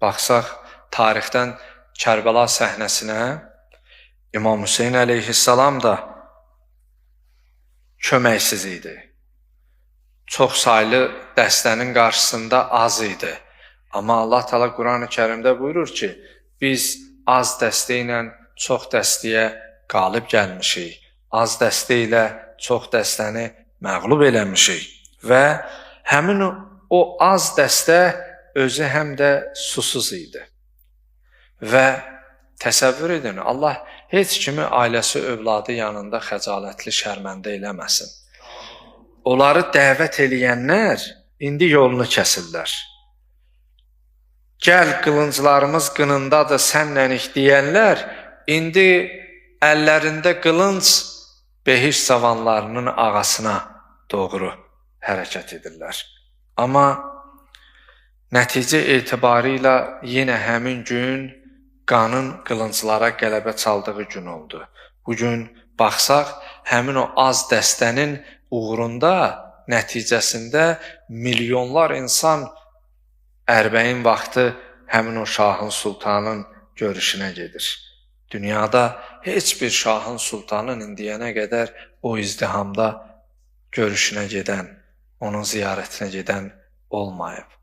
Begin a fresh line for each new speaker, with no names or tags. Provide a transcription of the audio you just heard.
Baxsaq tarixdən Kərbəla səhnəsinə, İmam Hüseyn əleyhissalam da köməksiz idi. Çox saylı dəstənin qarşısında az idi. Amma Allah Teala Qurani Kərimdə buyurur ki, biz az dəstə ilə çox dəstəyə qalib gəlmişik. Az dəstə ilə çox dəstəni məğlub eləmişik və həmin o az dəstə özü həm də susuz idi. Və təsəvvür edin, Allah heç kimi ailəsi, övladı yanında xəcalətli, şərməndə eləməsin. Onları dəvət eləyənlər indi yolunu kəsirlər. Gəl qılınclarımız qınındadır, sənlənik deyənlər indi əllərində qılınc behişt cavanlarının ağasına doğru hərəkət edirlər. Amma nəticə etibarıyla yenə həmin gün qanın qılınclara qələbə çaldığı gün oldu. Bu gün baxsaq, həmin o az dəstənin uğrunda nəticəsində milyonlar insan Ərbəin vaxtı həmin o şahın, sultanın görüşünə gedir. Dünyada heç bir şahın, sultanın indiyənə qədər o izdihamda görüşünə gedən, onun ziyarətinə gedən olmayıb.